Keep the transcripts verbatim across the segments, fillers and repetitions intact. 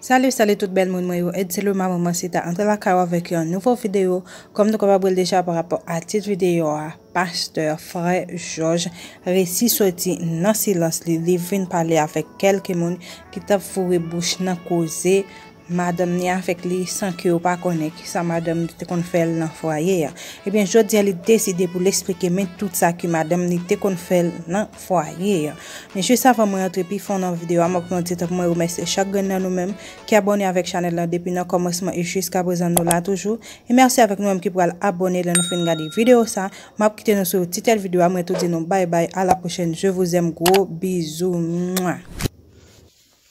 Salut, salut tout bèl moun mwen yo. Edselo Maman Mansita antre lakay ou avèk yon nouvo videyo. Kòm nou kapab wè l deja pa rapò a tit videyo a, pastè, frè Jòj, resi soti nan silans li, li vin pale avèk kèlke moun ki t ap foure bouch nan koze madanm ni avèk li san ke yo pa konnen kisa madanm ni te konn fè l nan fwaye a. Ebyen, jodi a, li deside pou l eksplike men tout sa ke madanm ni te konn fè l nan fwaye a. Men jis avan mwen antre pi fon nan videyo a, m ap pran ti tan pou mwen remèsye chak grenn nan nou menm ki abòne avèk chanèl la depi nan kòmansman e jiska prezan nou la toujou. E mèsi avèk nou menm ki pral abòne lè nou fin gade videyo sa. M ap kite nou sou ti tèt videyo a, mwen tou di nou bye bye, à la prochaine, je vous aime, gwo bizou. Mwa.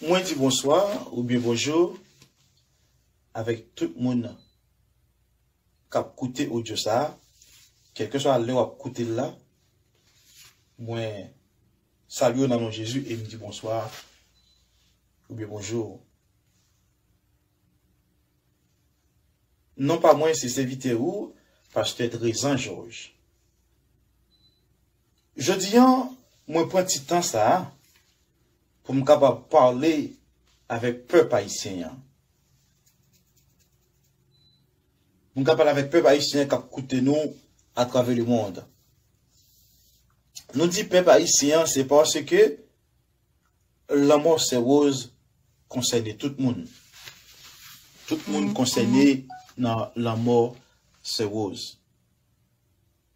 Mwen di bonswa oubyen bonjou avèk tout moun k ap koute odyo sa a, kèlkeswa lè w ap koute l la, mwen salye w nan non Jezi e m di bonswa oubyen bonjou. Non pa mwen, se sèvitè ou, pastè Trezan Jòj. Jodi a, mwen pran ti tan sa a pou m kapab pale avèk pèp ayisyen an. Pou m ka pale avèk pèp ayisyen k ap koute nou atravè lemonn. Nou di pèp ayisyen an, se paske lanmò Sè Rose konsène tout moun. Tout moun konsène nan lanmò Sè Rose.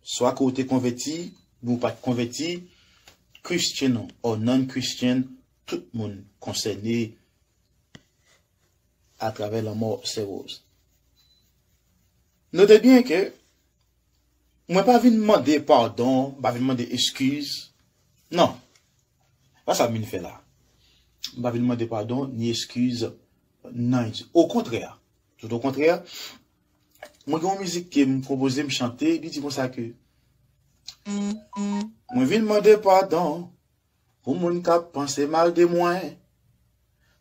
Swa ke w te konvèti, oubyen w pa t konvèti, Christian or non-Christian, tout moun konsène atravè lanmò Sè Rose. Note byen ke mwen pa vin mande padon, m pa vin mande eskiz. Non. Pa sa m vin fè la. M pa vin mande padon ni eskiz nan anyen. Okontrè, tout okontrè, mwen gen yon mizik ke m konpoze, m chante, li di konsa ke mwen vin mande padon pou moun k ap panse mal de mwen.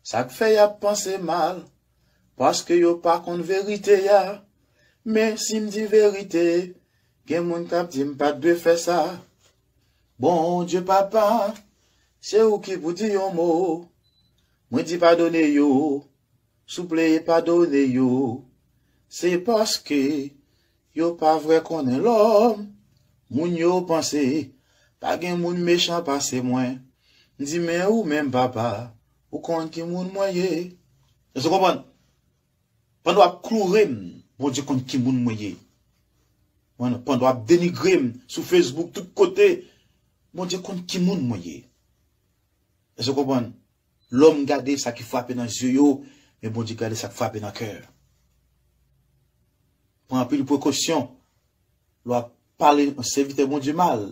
Sa k fè y ap panse mal, paske yo pa konn verite a. Men si m di verite, gen moun k ap di m pa t dwe fè sa. Bondye Papa, se ou ki pou di yon mo. Mwen di padone yo, souple padone yo. Se paske yo pa vrè konnen lòm. Moun yo panse pa gen moun mechan pase mwen. M di, men ou menm, Papa, ou konn ki moun mwen ye. Èske w konprann? Pandan w ap kloure m, Bondye konn ki moun mwen ye. Mwen, pandan w ap denigre m sou Facebook, tout kote, Bondye konn ki moun mwen ye. Èske w konprann? Lòm gade sa ki frape nan zye yo, men Bondye gade sa k frape nan kè. Pran anpil prekosyon lè w ap pale yon sèvitè Bondye mal,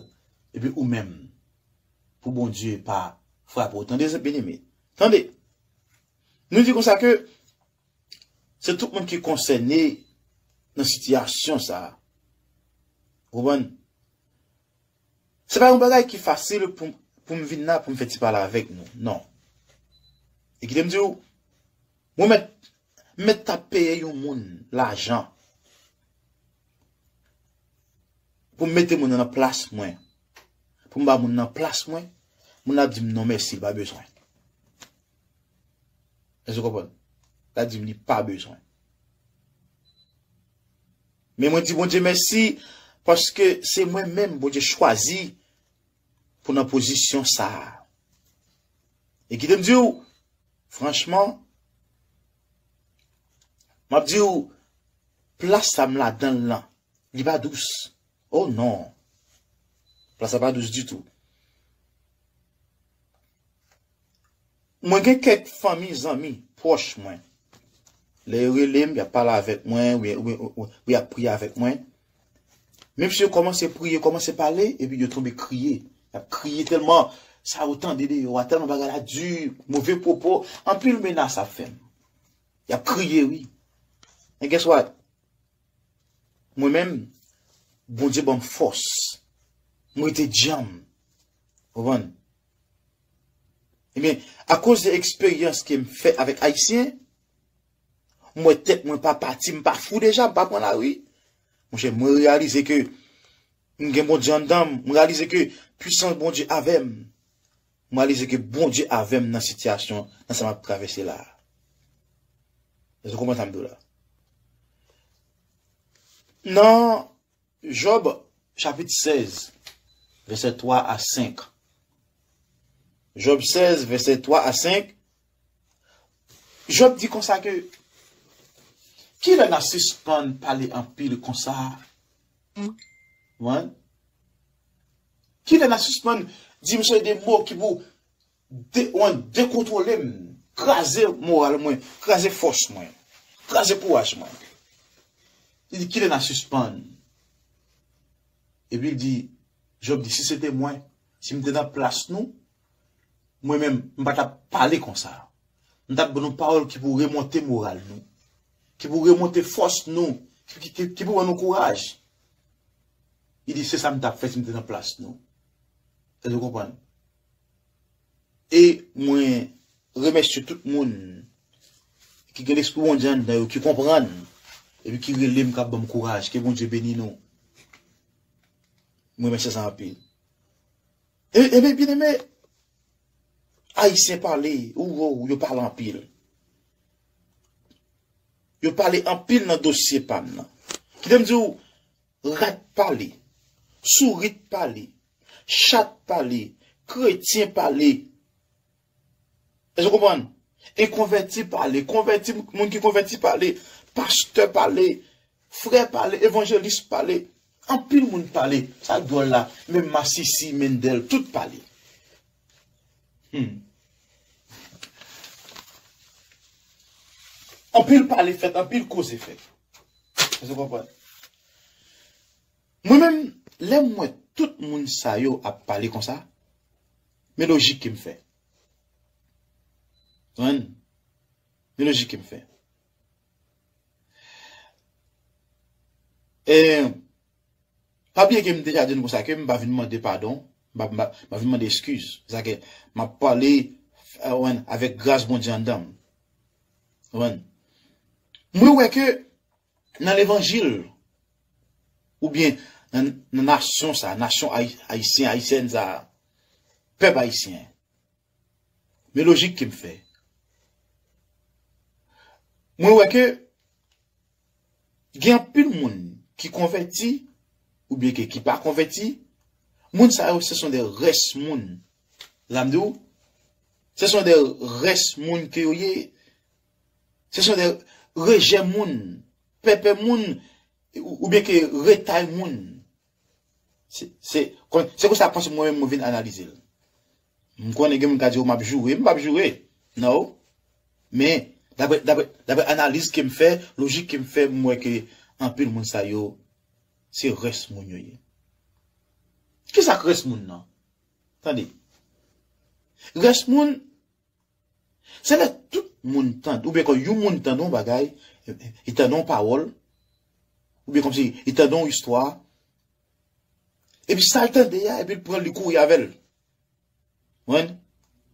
epi ou menm, pou Bondye pa frape w. Tande, byeneme. Tande. Nou di konsa ke se tout moun ki konsène nan sitiyasyon sa a. Ou konprann? Se pa yon bagay ki fasil pou, pou m vin la, pou m fè ti pale avèk nou. Non. E kite m di w, mwen mèt, mèt ta peye yon moun lajan pou m mete moun nan nan plas mwen. Pou m ba moun nan plas mwen, moun nan ap di m non mèsi, l pa bezwen. Èske w konprann? L ap di m li pa bezwen. Men mwen di Bondye mèsi, paske se mwen menm Bondye chwazi pou nan pozisyon sa a. E kite m di w, franchman, m ap di w, plas sa m ladan l lan, li pa dous. Oh non. Plas la pa dous ditou. Mwen gen kèk fanmi, zanmi, pwòch mwen. Lè yo rele m, y ap pale avèk mwen, wi, wi, wi, wi, y ap priye avèk mwen. Menm si yo kòmanse priye, kòmanse pale, epi yo tonbe kriye. Y ap kriye tèlman sa yo tande deyò a, tèlman bagay la di, move pwopo, anpil menas ap fè m. Y ap kriye, wi. And guess what? Mwen menm, Bondye ban m fòs. Mwen rete djanm. Konprann? Ebyen, akoz de eksperyans ke m fè avèk Ayisyen, m wè tèt mwen pa pati, m pa fou deja, m pa pran lari. Monchè, mwen reyalize ke m gen Bondye anndan m. M reyalize ke pwisans Bondye avè m. M reyalize ke Bondye avè m nan sitiyasyon, nan sa m ap travèse la a. Èske w konprann sa m di w la? Nan Jòb, chapit sèz, vèsè twa a senk. Jòb sèz, vèsè twa a senk. Jòb di konsa ke, kilè n a sispann pale anpil konsa? Wi. Kilè n a sispann di m se de mo ki pou de, wan, dekontwole m, kraze moral mwen, kraze fòs mwen, kraze kouraj mwen? Li di, kilè n a sispann? Epi li di, Jòb di, si se te mwen, si m te nan plas nou, mwen menm, m pa t ap pale konsa. M t ap ban nou pawòl ki pou remonte moral nou, ki pou remonte fòs nou, ki, ki, ki, ki pou ban nou kouraj. Li di, se sa m t ap fè si m te nan plas nou. Èske w konprann? E mwen remèsye tout moun ki gen lespri Bondye anndan yo, ki konprann, epi ki rele m, k ap ban m kouraj. Ke Bondye beni nou. Mwen remèsye sa anpil. E, ebyen, byeneme, Ayisyen pale, ou, ou, yo pale anpil. Yo pale anpil nan dosye pa m nan. Kite m di w, rat pale, sourit pale, chat pale, kretyen pale. Èske w konprann? Enkonvèti pale, konvèti, moun ki konvèti pale, pastè pale, frè pale, evanjelis pale. Anpil moun pale. Sa k dwòl la, menm masisi, Mendel, tout pale. Hmm. Anpil pale fèt, anpil koze fèt. Èske w konprann? Mwen menm, lè m wè tout moun sa yo ap pale konsa, men lojik ke m fè. Konprann? Men lojik ke m fè. E, pa bliye ke m deja di nou konsa ke m pa vin mande padon, m pa, m pa, m pa vin mande eskiz. Sa ke m ap pale, eh, konprann, avèk gras Bondye anndan m. Konprann? Mwen wè ke nan levanjil, oubyen nan, nan nasyon sa, nasyon ayi-, ayisyen, ayisyèn sa, pèp ayisyen, men lojik ke m fè. Mwen wè ke gen anpil moun ki konvèti, oubyen ke ki pa konvèti, moun sa yo, se son de rès moun. Sa m di w, se son de rès moun ke yo ye. Se son de rejè moun, pèpè moun, ou, oubyen ke retay moun. Se, se, kon-, se konsa panse mwen menm mwen vin analize l. M konnen gen moun ka di w m ap joure, m p ap joure. No. Men, daprè, daprè, daprè analiz ke m fè, lojik ke m fè, m wè ke anpil moun sa yo, se rès moun yo ye. Kisa k rès moun nan? Tande. Rès moun, se lè tout moun tande, oubyen kon yon moun tande yon bagay, li tande yon pawòl, oubyen kòmsi li tande yon istwa, epi sa l tande a, epi l pran l, li kouri avè l. When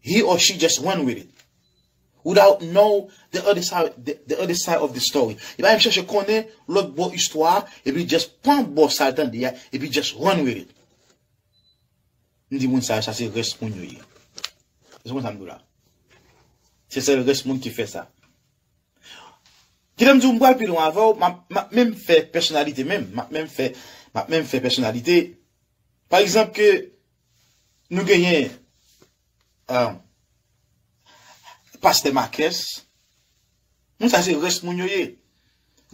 he or she just run with it. Without know the other side, the, the other side of the story. Li pa menm chèche konnen lòt bò istwa a, epi just pran bò sa l tande a, epi just run with it. M di moun sa yo, sa se rès moun yo ye. Se konsa m di w la. Se sèl rès moun ki fè sa. Kite m di w, m pral pi lwen avè w, m ap, m ap menm fè pèsonalite menm, m ap menm fè, m ap menm fè pèsonalite. Pa egzanp, ke nou genyen, ah, pastè Makès, moun sa se rès moun yo ye.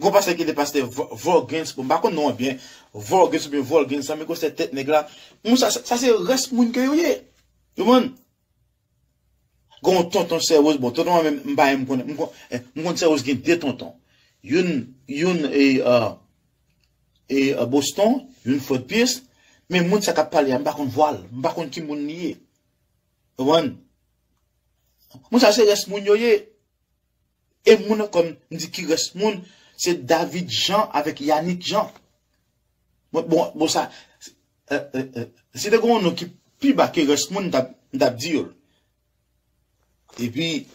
Gon pastè ki rele pastè Vo-, Vorgens, bon, m pa konn non an byen, Vorgens oubyen Volgens, sa, men gwosè tèt nèg la. Moun sa, sa, sa se rès moun ke yo ye. Ou konprann? Gon tonton Sè Woz, bon, tonton an menm, m pa menm konnen, m kon-, eh, m konn Sè Woz gen de tonton. Youn, youn, e, ah, e, ah, Boston, youn Fort Pierce, men moun sa k ap pale a, m pa konn vwa l, m pa konn ki moun li ye. Ou konprann? Moun sa se rès moun yo ye. E moun nan, kòm m di ki rès moun, se David Jean avèk Yanick Jean. Bon, bon, bon sa, eh, eh, eh, si te gen yon non ki pi ba ke rès moun, m t ap, m t ap di yo l. Epi,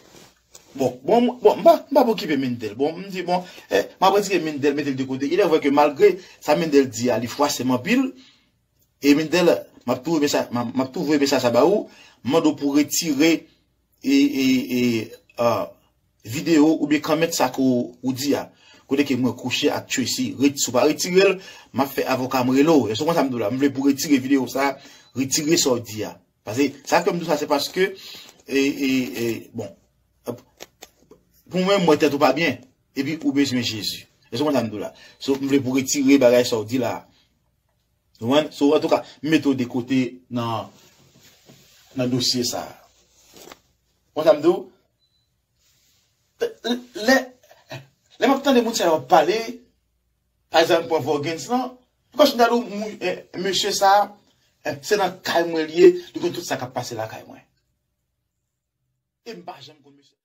bon, bon, bon, m pa, m p ap okipe Mendel. Bon, m di, bon, eh, m ap retire Mendel, mete l de kote. Il est vrai que malgre sa Mendel di a, li fwase m anpil, e Mendel, m ap toujou mesaj, m ap, m ap toujou voye mesaj sa ba ou, m mande w pou retire, e, e, e, ah, videyo oubyen kòmant sa ke w, ou di a. Kote ke mwen kouche ak Tracy, ret-, si w pa retire l, m ap fè avoka m rele w. Èske w konn sa m di w la? M vle pou w retire videyo sa, retire sa w di a. Paske sa k fè m di w sa, se paske, e, e, e, bon, pou mwen, m wè tèt ou pa byen, epi ou bezwen Jezi. Èske w konn sa m di w la? So, m vle pou w retire bagay sa w di la. Ou konprann? So, antouka, m mete w de kote nan, nan dosye sa a. Konn sa m di w? Lè, lè m ap tande moun sa yo ap pale, pa egzanp, pran Vorgens lan, m konn tande w, mou-, eh, mesye sa a, eh, se nan kay mwen li ye, li konn tout sa k ap pase lakay mwen. E m pa janm konn mesye.